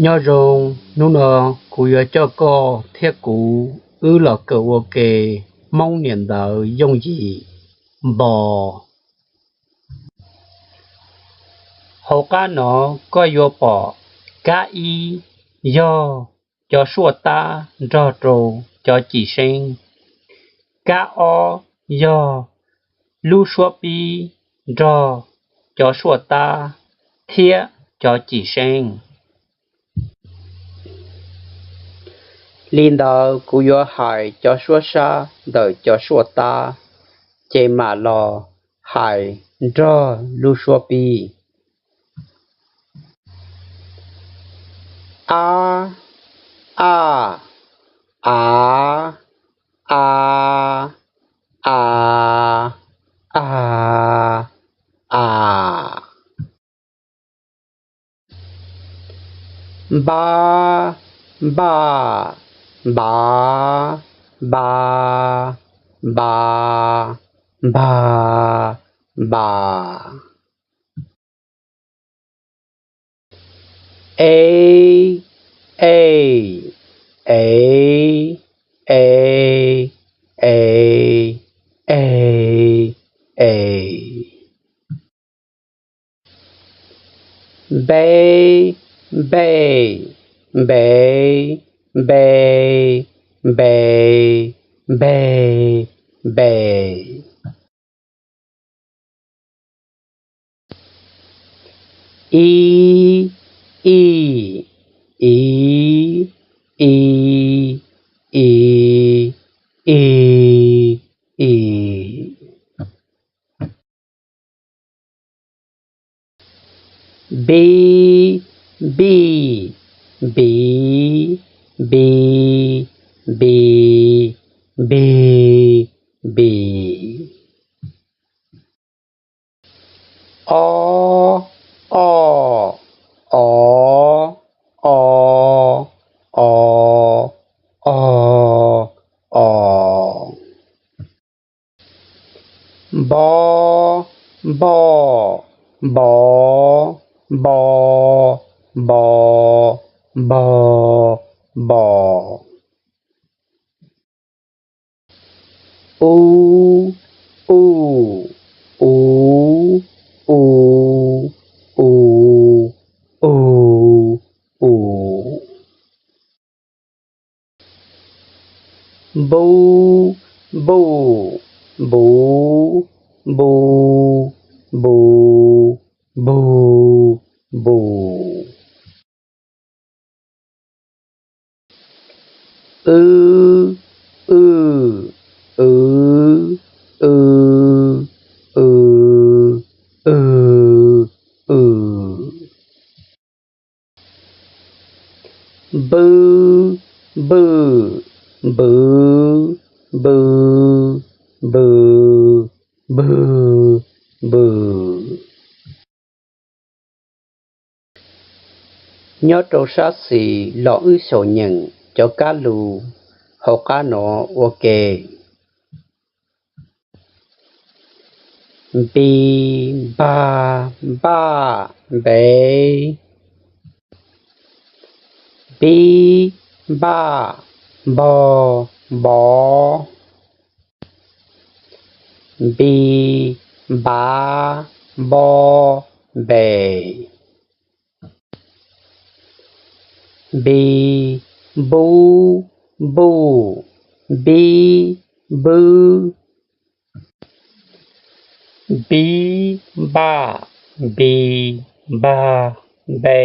Nyob zoo, hnub no kuv yuav coj koj thiab kuv wb los kawm ua ke Hmoob niam ntawv yooj yim npo. Hauv qab no koj yuav pom kab ib yog cov suaj tab nrog rau cov cim seeb, kab ob yog lub suab pib nrog cov suaj tab thiab cov cim seeb. Li ntawd kuv yuav hais cov suab sab ntawm cov suaj tab, ces mam los hais nrog lub suab pib. A, a, a, a, a, a, a. Npa, npa, npa, npa, npa, npa, npa. E, e, e, e, e, e. Npe, npe, npe, npe, npe, npe, npe. I, i, i, i, i, i, i. Npi, npi, npi, npi, npi, npi, npi. O, o, o, o, o, o, o. Npo, npo, npo, npo, npo, npo, npo. U, u, u, u, u, u, u. Npu, npu, npu, npu, npu, npu, npu. W, w, w, w, w, w, w. Npw, npw, npw, npw, npw, npw, npw. Nyob rau sab xis los wb xyaum nyeem cov kab lus hauv qab no ua ke. Npi, npa, npaj, npe. Npib, npaj, npog, npov. Npi, npav, npo, npe. Npi, npub, npuj, npib, npwb. Npib, npaj, npi, npag, npe.